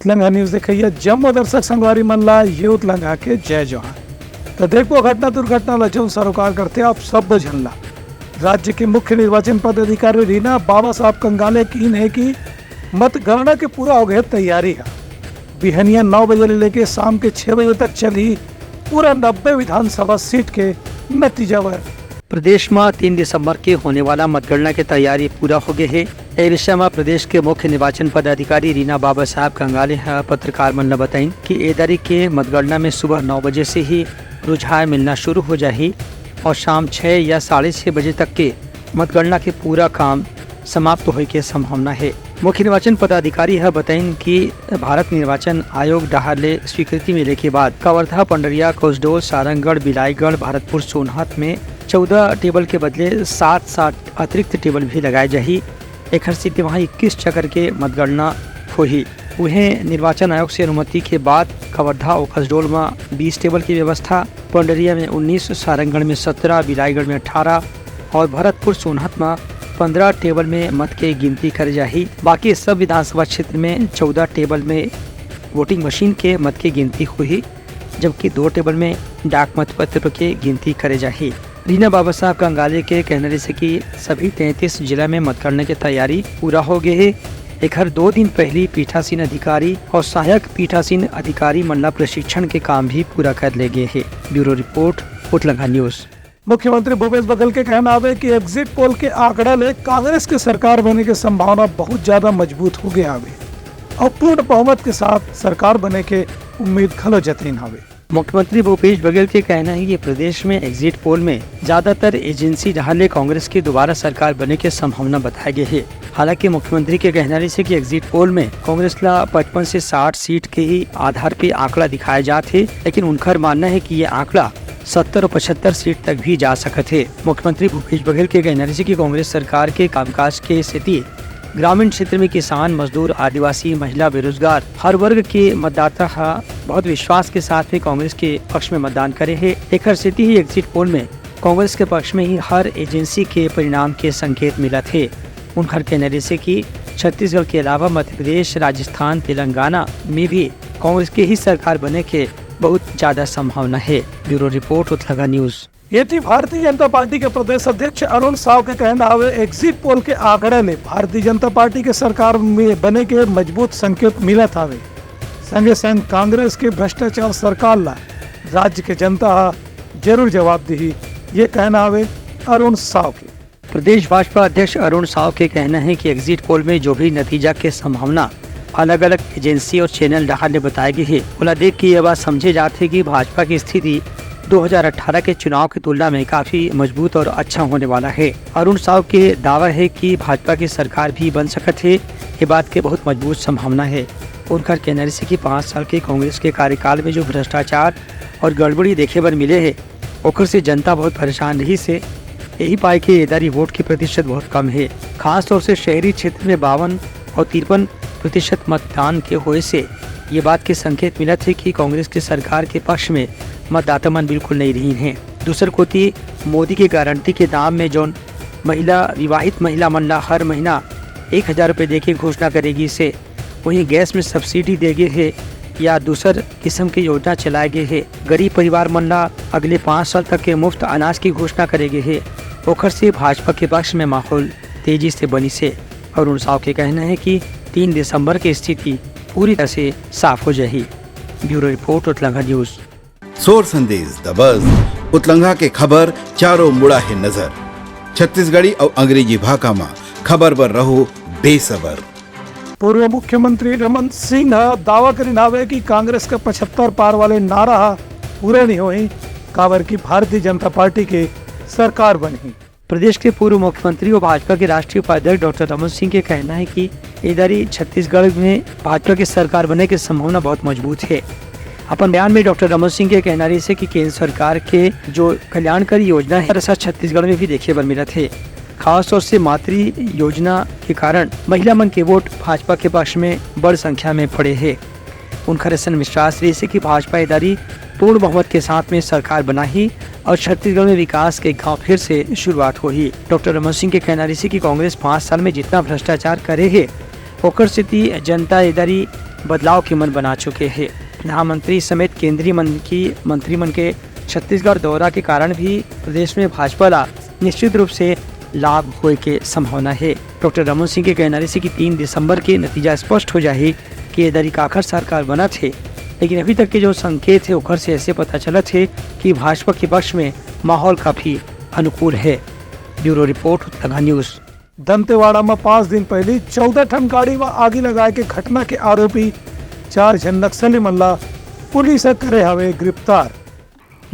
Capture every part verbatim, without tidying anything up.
उतलंघा news देखइया जम्मो दर्शक संगवारी मन ला ये उतलंघा के जय जोहार। त देखबो घटना दुर्घटना ला जौन सरोकार करथे आप सब झन ला। राज्य के मुख्य निर्वाचन पदाधिकारी रीना बाबा साहब कंगाले कीन हे कि मतगणना के पूरा हो गए तैयारी है। बिहनिया नौ बजे ले लेके शाम के छह बजे तक चलही पूरा नब्बे विधानसभा सीट के नतीजा बर। प्रदेश म तीन दिसंबर के होने वाला मतगणना के तैयारी पूरा हो गए हे। ए विषय म प्रदेश के मुख्य निर्वाचन पदाधिकारी रीना बाबा साहब कंगाले ह पत्रकार मन ल बताइन कि ए दरी के मतगणना में सुबह नौ बजे से ही रुझान मिलना शुरू हो जाही और शाम छह या साढ़े छह बजे तक के मतगणना के पूरा काम समाप्त होए के संभावना हे। मुख्य निर्वाचन पदाधिकारी ह बताइन कि भारत निर्वाचन आयोग डहार ले स्वीकृति मिले के बाद कवर्धा, पंडरिया, कसडोल, सारंगढ़, बिलाईगढ़, भरतपुर, सोनहत में चौदह टेबल के बदले सात, सात अतिरिक्त टेबल भी लगाए जाही। एखर सेती वहां इक्कीस चक्कर के मतगणना होही। उहें, निर्वाचन आयोग से अनुमति के बाद कवर्धा अउ कसडोल म बीस टेबल की व्यवस्था, पंडरिया में उन्नीस, सारंगढ़ में सत्रह, बिलाईगढ़ में अठारह और भरतपुर सोनहत म पन्द्रह टेबल में मत के गिनती करे जाही। बाकी सब विधानसभा क्षेत्र में चौदह टेबल में वोटिंग मशीन के मत के गिनती होही, जबकि दो टेबल में डाक मतपत्र के गिनती करे जाही। रीना बाबा साहब कंगाले के कहना रहिसे कि सभी तैंतीस जिला में मतगणना के तैयारी पूरा हो गए हे। एखर दो दिन पहली पीठासीन अधिकारी और सहायक पीठासीन अधिकारी मन ला प्रशिक्षण के काम भी पूरा कर ले गए हे। Bureau report, Utlangha news. मुख्यमंत्री भूपेश बघेल के कहना हवे कि एग्जिट पोल के आंकड़ा ले कांग्रेस के सरकार बने के संभावना बहुत ज्यादा मजबूत हो गया हवे और पूर्ण बहुमत के साथ सरकार बने के उम्मीद घलो जतइन हवे। मुख्यमंत्री भूपेश बघेल के कहना हे कि प्रदेश में एग्जिट पोल में ज्यादातर एजेंसी डहार ले कांग्रेस के दोबारा सरकार बने के संभावना बताए गए हे। हालांकि मुख्यमंत्री के कहना रहिसे कि एग्जिट पोल में कांग्रेस ला पचपन से साठ सीट के ही आधार पे आंकड़ा दिखाया जात हे, लेकिन उनकर मानना हे कि ये आंकड़ा सत्तर और पचहत्तर सीट तक भी जा सकत हे। मुख्यमंत्री भूपेश बघेल के कहना रहिसे कि कांग्रेस सरकार के कामकाज के सेती ग्रामीण क्षेत्र में किसान, मजदूर, आदिवासी, महिला, बेरोजगार, हर वर्ग के मतदाता ह बहुत विश्वास के साथ में कांग्रेस के पक्ष में मतदान करे हे। एखर सेती ही एग्जिट पोल में कांग्रेस के पक्ष में ही हर एजेंसी के परिणाम के संकेत मिलत हे। उनकर कहना रहिसे कि छत्तीसगढ़ के अलावा मध्य प्रदेश, राजस्थान, तेलंगाना में भी कांग्रेस के ही सरकार बने के बहुत ज्यादा संभावना हे। Bureau report, Utlangha news. एती भारतीय जनता पार्टी के प्रदेश अध्यक्ष अरुण साव के कहना हवे, एग्जिट पोल के आंकड़ा ले भारतीय जनता पार्टी के सरकार में बने के मजबूत संकेत मिलत हवे। संगे संग कांग्रेस के भ्रष्टाचार सरकार ला राज्य के जनता ह जरूर जवाब दिही, ये कहना हवे अरुण साव के। प्रदेश भाजपा अध्यक्ष अरुण साव के कहना हे कि एग्जिट पोल में जो भी नतीजा के संभावना अलग-अलग एजेंसी और चैनल डहार ले बताए गए हे, ओला देख के ये बात समझे जात हे कि भाजपा की स्थिति दो हज़ार अठारह के चुनाव की तुलना में काफी मजबूत और अच्छा होने वाला हे। अरुण साव के दावा हे कि भाजपा की सरकार भी बन सकत हे, ये बात के बहुत मजबूत संभावना हे। उनकर कहना रहिसे कि पाँच साल के कांग्रेस के कार्यकाल में जो भ्रष्टाचार और गड़बड़ी देखे बर मिले हे, ओखर से जनता बहुत परेशान रहिस हे। यही पाए के एदारी वोट के प्रतिशत बहुत कम हे। खास तौर से शहरी क्षेत्र में बावन और तिरपन प्रतिशत मतदान के होए से ये बात के संकेत मिलत हे कि कांग्रेस के सरकार के पक्ष में मतदाता मन बिल्कुल नहीं रहिन हे। दूसर कोति, मोदी के गारंटी के दाम में जौन महिला, विवाहित महिला मन ला हर महीना एक हजार रुपये देके घोषणा करे गिस हे, वहीं गैस में सब्सिडी दे गे हे या दूसर किस्म के योजना चलाए गे हे। गरीब परिवार मन ला अगले पाँच साल तक के मुफ्त अनाज की घोषणा करे गे हे। ओखर से भाजपा के पक्ष में माहौल तेजी से बनिस हे। अरुण साव के कहना हे कि तीन दिसंबर के स्थिति पूरी तरह से साफ हो जाही। Bureau report, Utlangha news. सोर संदेश द बज, उतलंघा के खबर चारों मुड़ा हे नजर। छत्तीसगढ़ी अउ अंग्रेजी भाखा म खबर बर रहो बेसबर। पूर्व मुख्यमंत्री रमन सिंह ह दावा करिन हावे कि कांग्रेस का पचहत्तर पार वाले नारा ह पूरा नहीं होही, काबर कि भारतीय जनता पार्टी के सरकार बनही। प्रदेश के पूर्व मुख्यमंत्री और भाजपा के राष्ट्रीय उपाध्यक्ष डॉक्टर रमन सिंह के कहना है कि इधर ही छत्तीसगढ़ में भाजपा की सरकार बनने की संभावना बहुत मजबूत है। अपन बयान में डॉक्टर रमन सिंह के कहना रहिस हे कि केंद्र सरकार के जो कल्याणकारी योजना है, ऐसा छत्तीसगढ़ में भी देखे बर मिलत है। खासतौर से मातृ योजना के कारण महिला मन के वोट भाजपा के पक्ष में बड़ संख्या में पड़े हे। उनकर असन विश्वास रहिस हे कि भाजपा इदारी पूर्ण बहुमत के साथ में सरकार बनाही और छत्तीसगढ़ में विकास के घाव फिर से शुरुआत होही। डॉक्टर रमन सिंह के कहना रहिस हे कि कांग्रेस पाँच साल में जितना भ्रष्टाचार करे हे, ओकर सेती जनता इदारी बदलाव के मन बना चुके हे। प्रधानमंत्री समेत केंद्रीय मन की मंत्री मन के छत्तीसगढ़ दौरा के कारण भी प्रदेश में भाजपा ला निश्चित रूप से लाभ होए के संभावना हे। डॉक्टर रमन सिंह के कहना रहिसे कि तीन दिसंबर के नतीजा स्पष्ट हो जाही कि ये दरी काखर सरकार बनत हे, लेकिन अभी तक के जो संकेत हे ओखर से ऐसे पता चलत हे कि भाजपा के पक्ष में माहौल काफी अनुकूल हे। Bureau report, Uttarakhand news. Dantewada में पाँच दिन पहले चौदह ठन गाड़ी में आगी लगाए के घटना के आरोपी चार झन नक्सली मन ला पुलिस ह करे हवे गिरफ्तार।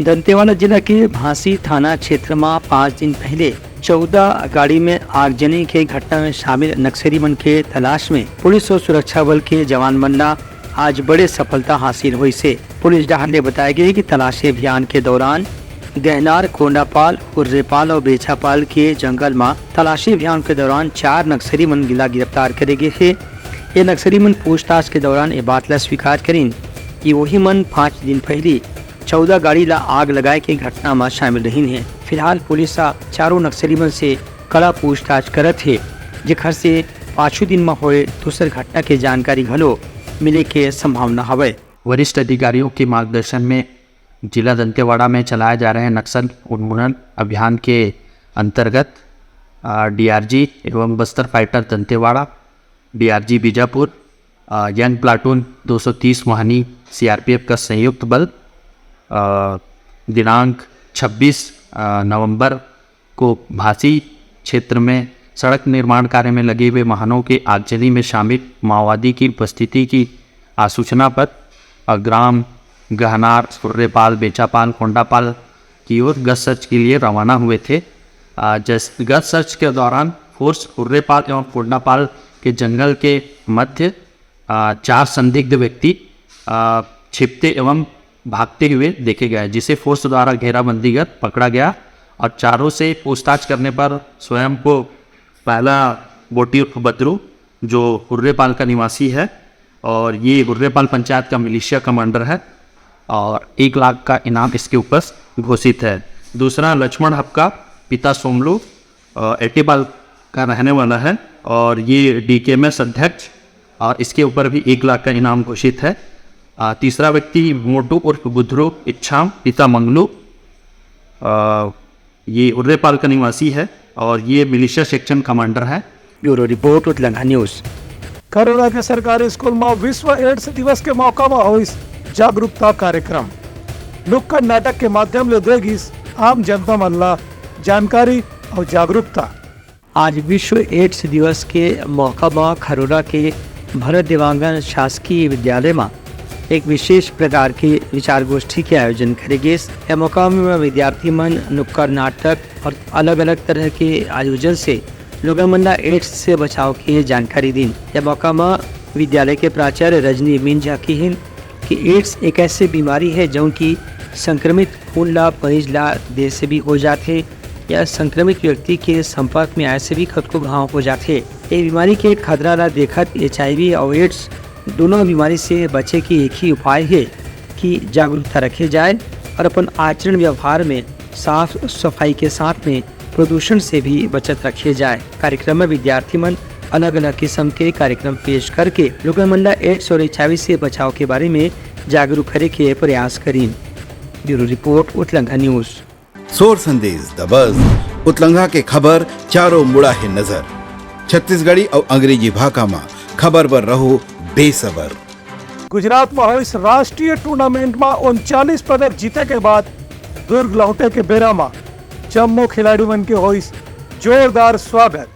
दंतेवाड़ा जिला के भांसी थाना क्षेत्र म पाँच दिन पहले चौदह गाड़ी में आगजनी के घटना में शामिल नक्सली मन के तलाश में पुलिस और सुरक्षा बल के जवान मन ला आज बड़े सफलता हासिल होइसे। पुलिस डहार ले बताया गया कि तलाशी अभियान के दौरान गहनार, कोंडापाल, हुर्रेपाल और बेछापाल के जंगल म तलाशी अभियान के दौरान चार नक्सली मन ला गिरफ्तार करे गे हे। ये नक्सली मन पूछताछ के दौरान ये बात ला स्वीकार करिन कि वही मन पाँच दिन पहली चौदह गाड़ी ला आग लगाए के घटना म शामिल रहिन हे। फिलहाल पुलिस ह चारों नक्सली मन से कड़ा पूछताछ करत हे, जेखर से पाछू दिन म होए दूसर घटना के जानकारी घलो मिले के संभावना हवय। वरिष्ठ अधिकारियों के मार्गदर्शन में जिला दंतेवाड़ा में चलाए जा रहे नक्सल उन्मूलन अभियान के अंतर्गत, अ, डीआरजी एवं बस्तर फाइटर दंतेवाड़ा, डीआरजी बीजापुर, अ, यंग प्लाटून दो सौ तीस वाहिनी सीआरपीएफ का संयुक्त बल, अ, दिनांक छब्बीस, अ, नवंबर को भांसी क्षेत्र में सड़क निर्माण कार्य में लगे हुए वाहनों के आगजनी में शामिल माओवादी की उपस्थिति की आसूचना पर, अ, ग्राम गहनार, सुर्रेपाल, बेचापाल, कोंडापाल की ओर गश्त सर्च के लिए रवाना हुए थे। अ, जैस-, गश्त सर्च के दौरान फोर्स हुर्रेपाल एवं कोंडापाल के जंगल के मध्य, अ, चार संदिग्ध व्यक्ति, अ, छिपते एवं भागते हुए देखे गए, जिसे फोर्स द्वारा घेराबंदी कर पकड़ा गया और चारों से पूछताछ करने पर स्वयं को पहला बोटी उर्फ बद्रू, जो हुर्रेपाल का निवासी है और ये हुर्रेपाल पंचायत का मिलिशिया कमांडर है और एक लाख का इनाम इसके ऊपर घोषित है। दूसरा लक्ष्मण हपका, पिता सोमलू, अ, एटीपाल का रहने वाला है और ये डीकेएमएस अध्यक्ष, और इसके ऊपर भी एक लाख का इनाम घोषित है। अ, तीसरा व्यक्ति मोटू उर्फ बुधरू इच्छाम, पिता मंगलू, अ, ये उर्रेपाल का निवासी है और ये मिलिशिया सेक्शन कमांडर है। Bureau report, Utlanga news. Kharora के सरकारी स्कूल में विश्व एड्स दिवस के मौका में होइस जागरूकता कार्यक्रम। नुक्कड़ नाटक के माध्यम ले दे गिस आम जनता मन ला जानकारी और जागरूकता। आज विश्व एड्स दिवस के मौका म खरोरा के भरत देवांगन शासकीय विद्यालय म एक विशेष प्रकार के विचार गोष्ठी के आयोजन करे गिस। ए मौका म विद्यार्थी मन नुक्कड़ नाटक और अलग-अलग तरह के आयोजन से लोगन मन ला एड्स से बचाव के जानकारी दीन। ए मौका म विद्यालय के प्राचार्य रजनी मिंजा किहिन कि एड्स एक ऐसे बीमारी है, जौन की संक्रमित खून ला मरीज ला दे से भी हो जाथे या संक्रमित व्यक्ति के संपर्क में आए से भी कतको घाव हो जाथे। ये बीमारी के खतरा ला देखत एचआईवी और एड्स दोनों बीमारी से बचे के एक ही उपाय है कि जागरूकता रखे जाए और अपन आचरण व्यवहार में साफ सफाई के साथ में प्रदूषण से भी बचत रखे जाए। कार्यक्रम में विद्यार्थी मन अलग-अलग किस्म के कार्यक्रम पेश करके लोगन मन ला एड्स और एचआईवी से बचाव के बारे में जागरूक करे के प्रयास करीन। Bureau report, Utlangha news. सोर संदेश दबस, उतलंघा के खबर चारों मुड़ा हे नजर। छत्तीसगढ़ी अउ अंग्रेजी भाखा म खबर बर रहो बेसबर। गुजरात म होइस राष्ट्रीय टूर्नामेंट म उनचालीस पदक जीते के बाद दुर्ग लौटे के बेरा म जम्मो खिलाड़ी मन के होइस जोरदार स्वागत।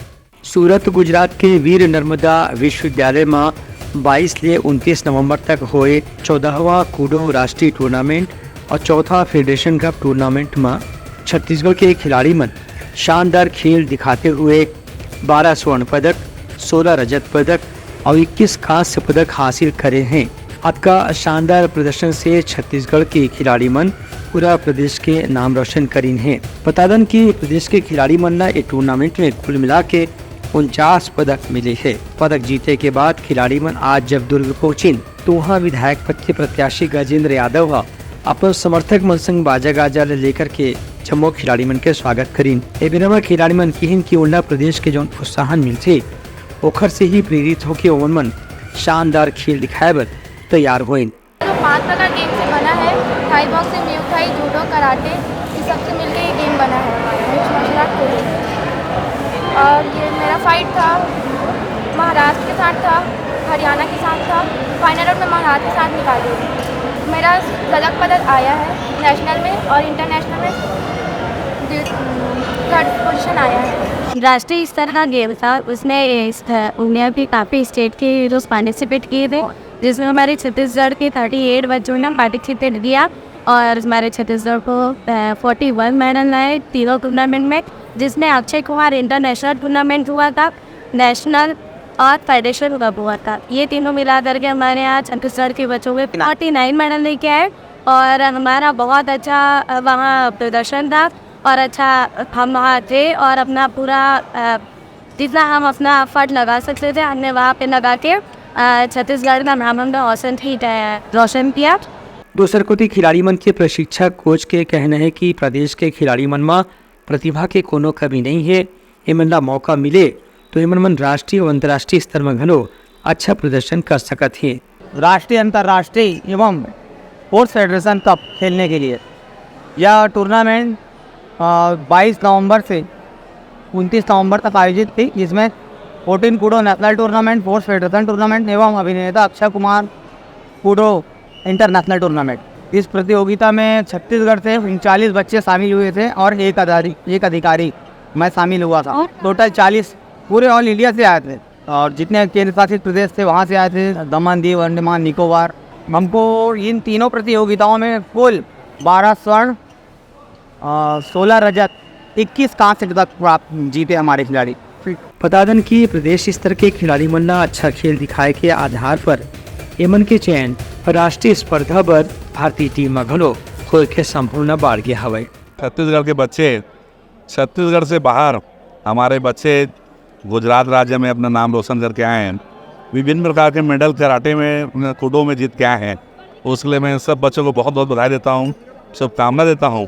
सूरत, गुजरात के वीर नर्मदा विश्वविद्यालय म बाईस ले उनतीस नवंबर तक होए चौदहवाँ कूडो राष्ट्रीय टूर्नामेंट और चौथा फेडरेशन कप टूर्नामेंट म छत्तीसगढ़ के खिलाड़ी मन शानदार खेल दिखाते हुए बारह स्वर्ण पदक, सोलह रजत पदक और इक्कीस कांस्य पदक हासिल करे हैं। अतका शानदार प्रदर्शन से छत्तीसगढ़ के खिलाड़ी मन पूरा प्रदेश के नाम रोशन करीन हे। बता दन कि प्रदेश के खिलाड़ी मन ला ए टूर्नामेंट में कुल मिला के उनचास पदक मिले हे। पदक जीते के बाद खिलाड़ी मन आज जब दुर्ग पहुंचिन, तो वहां विधायक पद के प्रत्याशी गजेंद्र यादव ह अपन समर्थक मन संग बाजा गाजा ले लेकर के जम्मो खिलाड़ी मन के स्वागत करीन। ए बेरा म खिलाड़ी मन किहिन कि ओला प्रदेश के जौन प्रोत्साहन मिलथे, ओखर से ही प्रेरित होके ओमन मन शानदार खेल दिखाए बर तैयार होइन। जो पांच प्रकार गेम से बना है, Thai boxing, Muay Thai, judo, karate, इस सब से मिलकर ये गेम बना है, मिक्स मार्शल आर्ट कोड। और ये मेरा फाइट था, महाराष्ट्र के साथ था, हरियाणा के साथ था। फाइनल राउंड में महाराष्ट्र के साथ निकाली। मेरा रजत पदक आया है नेशनल में और इंटरनेशनल में थर्ड पोजीशन आया है। राष्ट्रीय स्तर का गेम था, उसमें इंडिया के काफ़ी स्टेट के हीरोज पार्टिसिपेट किए थे, जिसमें हमारे छत्तीसगढ़ के थर्टी एट बच्चों ने पार्टिसिपेट किया और हमारे छत्तीसगढ़ को फोर्टी वन मेडल आए तीनों टूर्नामेंट में, जिसमें अक्षय कुमार इंटरनेशनल टूर्नामेंट हुआ था, नेशनल और फेडरेशन कप हुआ था। ये तीनों मिला करके हमारे यहाँ छत्तीसगढ़ के बच्चों में फोर्टी नाइन मेडल लेके आए और हमारा बहुत अच्छा अ, वहाँ प्रदर्शन था और अच्छा हम वहाँ थे और अपना पूरा अ, जितना हम अपना एफर्ट लगा सकते थे, हमने वहाँ पे लगा के अ, छत्तीसगढ़ का नाम हमने रोशन किया है, रोशन किया। दूसर कोति खिलाड़ी मन के प्रशिक्षक कोच के कहना है कि प्रदेश के खिलाड़ी मन म प्रतिभा के कोनो कमी नहीं है। एमन ला मौका मिले तो एमन मन राष्ट्रीय अउ अंतर्राष्ट्रीय स्तर म घलो अच्छा प्रदर्शन कर सकत हे। राष्ट्रीय, अंतर्राष्ट्रीय एवं स्पोर्ट्स फेडरेशन कप खेलने के लिए यह टूर्नामेंट बाईस नवंबर से उनतीस नवंबर तक आयोजित थी, जिसमें fourteen Koodo national tournament, sports federation tournament एवं अभिनेता Akshay Kumar Koodo international tournament. इस प्रतियोगिता में छत्तीसगढ़ से उनचालीस बच्चे शामिल हुए थे और एक अधिकारी, एक अधिकारी मैं शामिल हुआ था। टोटल चालीस पूरे ऑल इंडिया से आए थे और जितने केंद्र शासित प्रदेश थे वहाँ से आए थे, दमन, दीव, अंडमान, निकोबार। हमको इन तीनों प्रतियोगिताओं में कुल बारह स्वर्ण, अ, सोलह रजत, इक्कीस कांस्य तक प्राप्त जीते हमारे खिलाड़ी। बता दन कि प्रदेश स्तर के खिलाड़ी मन ला अच्छा खेल दिखाए के आधार पर एमन के चयन राष्ट्रीय स्पर्धा बर भारतीय टीम म घलो होए के संभावना बाढ़ गे हवय। छत्तीसगढ़ के बच्चे छत्तीसगढ़ से बाहर हमारे बच्चे गुजरात राज्य में अपना नाम रोशन करके आए हैं, विभिन्न प्रकार के मेडल कराटे में, कूडो में जीत के आए हैं। उसके लिए मैं सब बच्चों को बहुत बहुत बधाई देता हूँ, शुभकामना देता हूँ।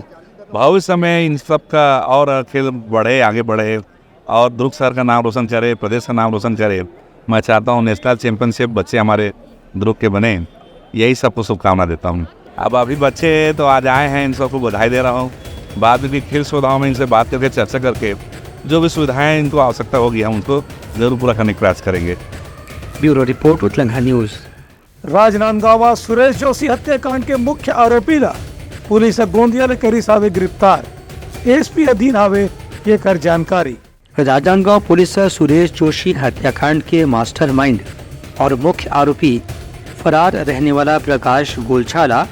भविष्य में इन सब का और खेल बढ़े, आगे बढ़े और दुर्ग शहर का नाम रोशन करे, प्रदेश का नाम रोशन करे। मैं चाहता हूँ नेशनल चैंपियनशिप बच्चे हमारे दुर्ग के बने, यही सबको शुभकामना देता हूँ। अब अभी बच्चे हैं तो आज आए हैं, इन सबको बधाई दे रहा हूँ। बाद में भी खेल सुविधाओं में इनसे बात करके, चर्चा करके जो भी सुविधाएं इनको आवश्यकता होगी हम उनको जरूर पूरा करने का प्रयास करेंगे। Bureau report, Utlangha news. Rajnandgaon Suresh Joshi हत्याकांड के मुख्य आरोपी ला पुलिस ह गोंदिया ले करिस हावे गिरफ्तार। एसपी अधीन हावे एकर जानकारी। राजनांदगांव पुलिस ह सुरेश जोशी हत्याकांड के मास्टरमाइंड और मुख्य आरोपी फरार रहने वाला प्रकाश गोलछा ला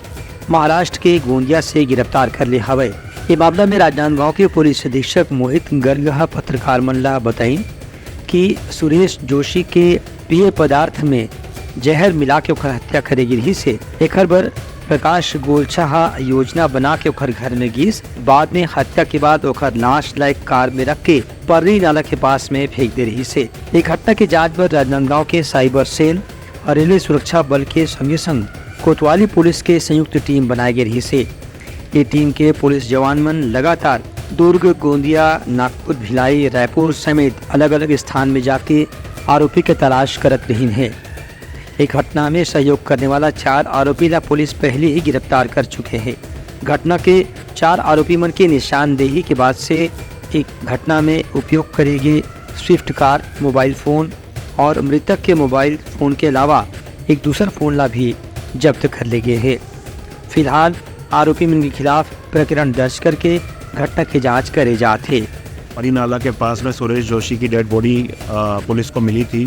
महाराष्ट्र के गोंदिया से गिरफ्तार कर ले हवय। ये मामला में राजनांदगांव के पुलिस अधीक्षक मोहित गर्ग ह पत्रकार मन ला बताइन कि सुरेश जोशी के पेय पदार्थ में जहर मिला के ओकर हत्या करे गे रिहिस हे। एकर बर प्रकाश गोलछा ह योजना बना के ओकर घर में गिस। बाद में हत्या के बाद ओकर लाश ला एक कार में रख के पर्री नाला के पास में फेंक दे रिहिस हे। ये घटना के जांच बर राजनांदगांव के साइबर सेल और रेलवे सुरक्षा बल के संगे संग कोतवाली पुलिस के संयुक्त टीम बनाए गे रिहिस हे। ये टीम के पुलिस जवान मन लगातार दुर्ग, गोंदिया, नागपुर, भिलाई, रायपुर समेत अलग-अलग स्थान में जाके आरोपी के तलाश करत रहिन हे। ये घटना में सहयोग करने वाला चार आरोपी ला पुलिस पहले ही गिरफ्तार कर चुके हे। घटना के चार आरोपी मन के निशानदेही के बाद से एक घटना में उपयोग करे गे स्विफ्ट कार, मोबाइल फोन और मृतक के मोबाइल फोन के अलावा एक दूसर फोन ला भी जब्त कर ले गे हे। फिलहाल आरोपी मन के खिलाफ प्रकरण दर्ज करके घटना के जांच करे जात हे। पर्री नाला के पास में सुरेश जोशी की डेड बॉडी पुलिस को मिली थी,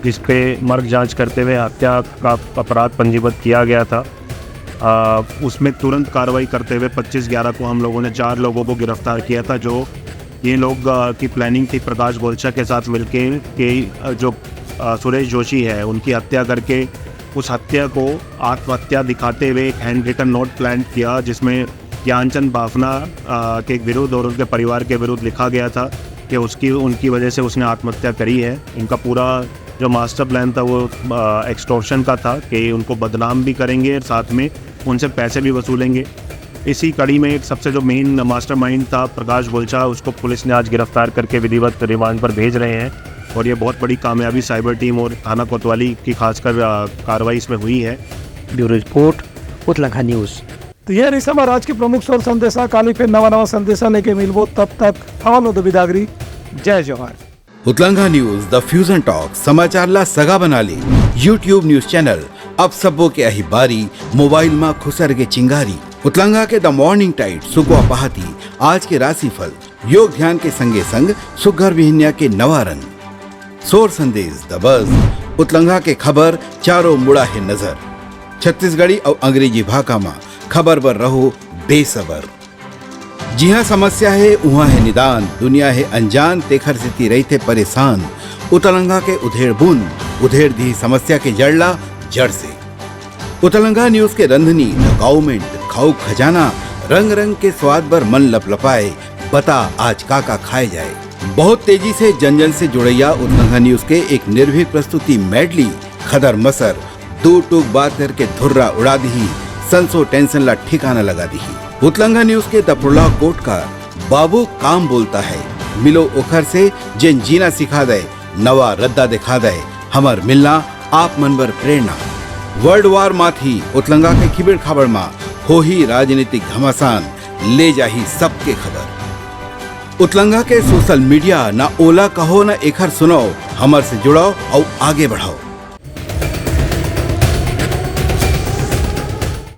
जिस पे मर्ग जांच करते हुए हत्या का अपराध पंजीबद्ध किया गया था। अ, उसमें तुरंत कार्रवाई करते हुए पच्चीस ग्यारह को हम लोगों ने चार लोगों को गिरफ्तार किया था, जो ये लोग अ, की प्लानिंग थी प्रकाश गोलछा के साथ मिलके कि अ, जो अ, सुरेश जोशी है उनकी हत्या करके उस हत्या को आत्महत्या दिखाते हुए एक हैंड रिटन नोट प्लान किया, जिसमें ज्ञानचंद बाफना अ, के विरुद्ध और उनके परिवार के विरुद्ध लिखा गया था कि उसकी उनकी वजह से उसने आत्महत्या करी है। उनका पूरा जो मास्टर प्लान था वो एक्सटॉर्शन का था कि उनको बदनाम भी करेंगे और साथ में उनसे पैसे भी वसूलेंगे। इसी कड़ी में एक सबसे जो मेन मास्टरमाइंड था प्रकाश गोलछा, उसको पुलिस ने आज गिरफ्तार करके विधिवत रिमांड पर भेज रहे हैं। और ये बहुत बड़ी कामयाबी साइबर टीम और थाना कोतवाली की खासकर, अ, कार्रवाई इसमें हुई है। Bureau report, Utlangha news. तो ये रही हमारा आज के प्रमुख सोर संदेशा। काली फिर नवा नवा संदेशा लेके मिलबो, तब तक हवालो दो बिदागरी। जय जोहार। उतलंघा न्यूज, द फ्यूजन टॉक, समाचार ला सगा बना ले। YouTube न्यूज चैनल अब सबो के अही बारी, मोबाइल मा खुसर के चिंगारी। उतलंघा के द मॉर्निंग टाइड, सुकवा पहाती, आज के राशिफल, योग ध्यान के संगे संग सुग्घर बिहनिया के नवा रंग। सोर संदेश द बज, उतलंघा के खबर चारों मुड़ा हे नजर। छत्तीसगढ़ी अउ अंग्रेजी भाखा मा खबर बर रहो बेसबर। जिहाँ समस्या हे, उहाँ हे निदान, दुनिया हे अनजान, तेखर सेती रहिथे परेशान। उतलंघा के उधेड़ बुन, उधेड़ दिही समस्या के जड़ ला जड़ से। उतलंघा न्यूज के रंधनी, द गवर्नमेंट, खाऊ खजाना, रंग रंग के स्वाद बर मन लपलपाए, बता आज का का खाए जाए। बहुत तेजी से जन जन से जुड़ैया उतलंघा न्यूज के एक निर्भीक प्रस्तुति मेडली, खदर मसर, दू टूक बात करके धुर्रा उड़ा दिही, संसो टेंशन ला ठिकाना लगा दिही। उतलंघा न्यूज के द प्रोलॉग कोट का बाबू काम बोलता है, मिलो ओखर से जेन जीना सिखा दे, नवा रद्दा दिखा दे, हमर मिलना आप मन बर प्रेरणा। वर्ल्ड वार माथी उतलंघा के खिबिड़ खाबड़ मा होही राजनीतिक घमासान, ले जाही सबके खबर। उतलंघा के सोशल मीडिया, ना ओला कहो ना एखर सुनाओ, हमर से जुड़ाओ अउ आगे बढ़ाओ।